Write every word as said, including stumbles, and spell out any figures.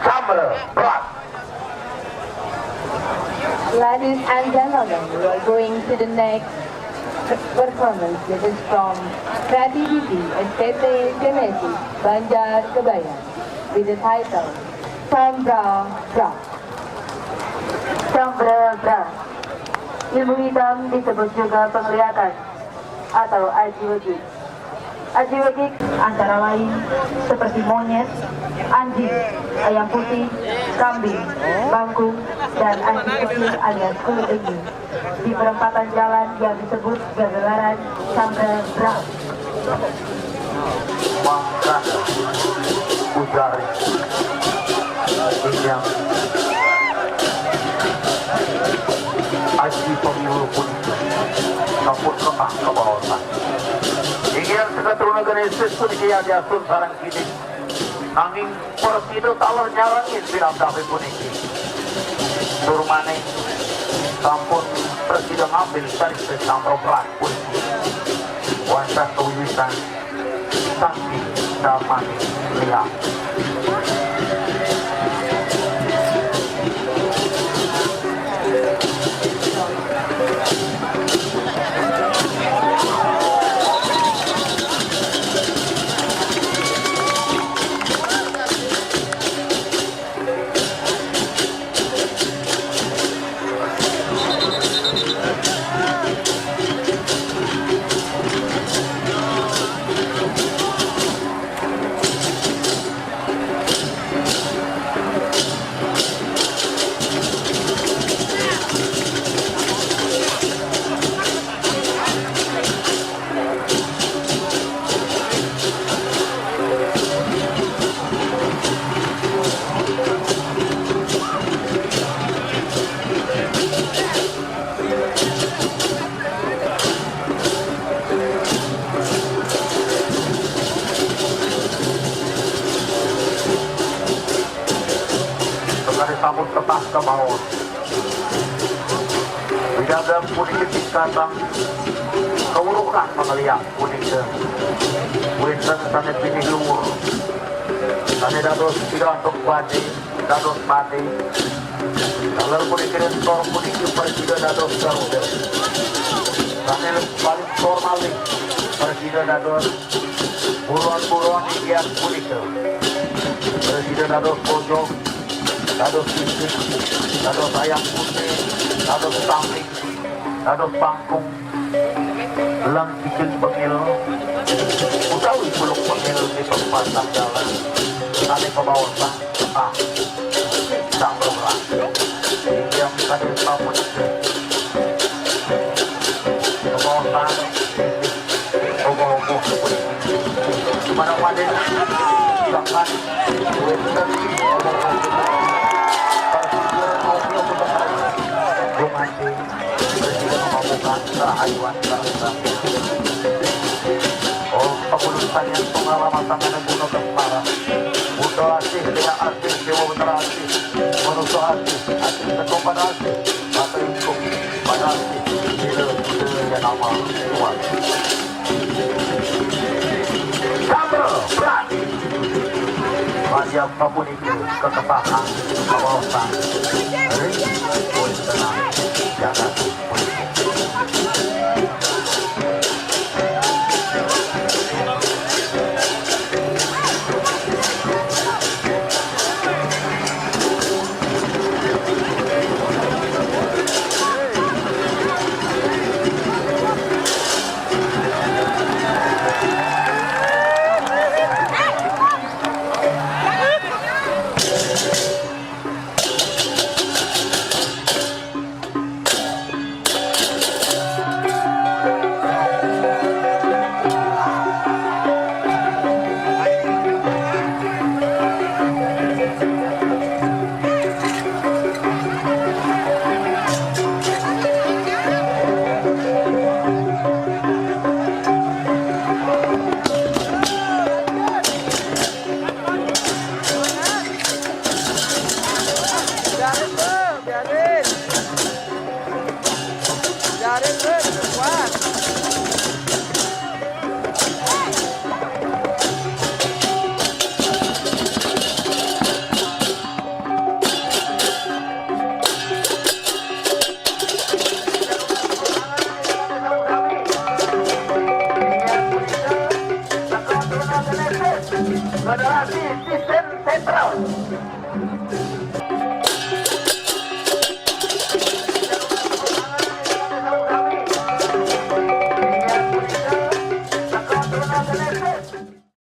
Sambre, Brak. Ladies and gentlemen, we are going to the next performance. This is from Kreativiti S T T Genesis Banjar Kebayan with the title Sambre Brak. Sambre Brak. Ilmu hitam disebut juga penglihatan atau aji wegik. Aji wegik antara lain seperti monyet, anjing, ayam putih, kambing, bangkung, dan anjing kecil alias kulit dengue di perempatan jalan yang disebut gegelaran Sambre Brak. Mangkana ujari injang aji pemilu puniki sampun kemah kabaosan. Inggih, saka truna Genesis puniki yadiastun sareng kiding. Nanging prasida taler nyarengin pinandape puniki. Tur malih sampun prasida ngambil sareng sampraprat puniki. Wantah kawiwitan Sakti Damani Liang. Sekadi sampun ketah kabaos. Widanten puniki tingkatang kawruhan pangalihan punika. Wenten sane pinih luur, sane dados pikantuk badhe, dados pati. Taler puniki ring sor puniki prasida dados Garuda. Sane paling sor malih prasida dados buron-buron inggih punika. Prasida dados bojog, dados sisip, dados ayam putih, dados kambing, dados bangkung, leng cicing bengil, utawi buluk bengil di perempatan jalan, sane kabaosan ketah. Sang Lurah. Inggih kadi sapunika. Kabaosan. Ogoh-ogoh. Para wadin, bahkan wenten ogoh-ogoh. Persiduan audio sebentar. Gumanti. Presiden memabuka kerahayuan bangsa. Oh, pengurus tanian pengawa masangan guna kepala. Buta asih, tidak asih, dewa betara asih. Manusia asih, asih sekopan asih. Mata ingkung, pada asih. Bila, bila yang nama Tuhan. Sambil berat. Raja Papuni Kaketahan, kawasan ring pun tenang, jagat. Generasi Sistem Sentral.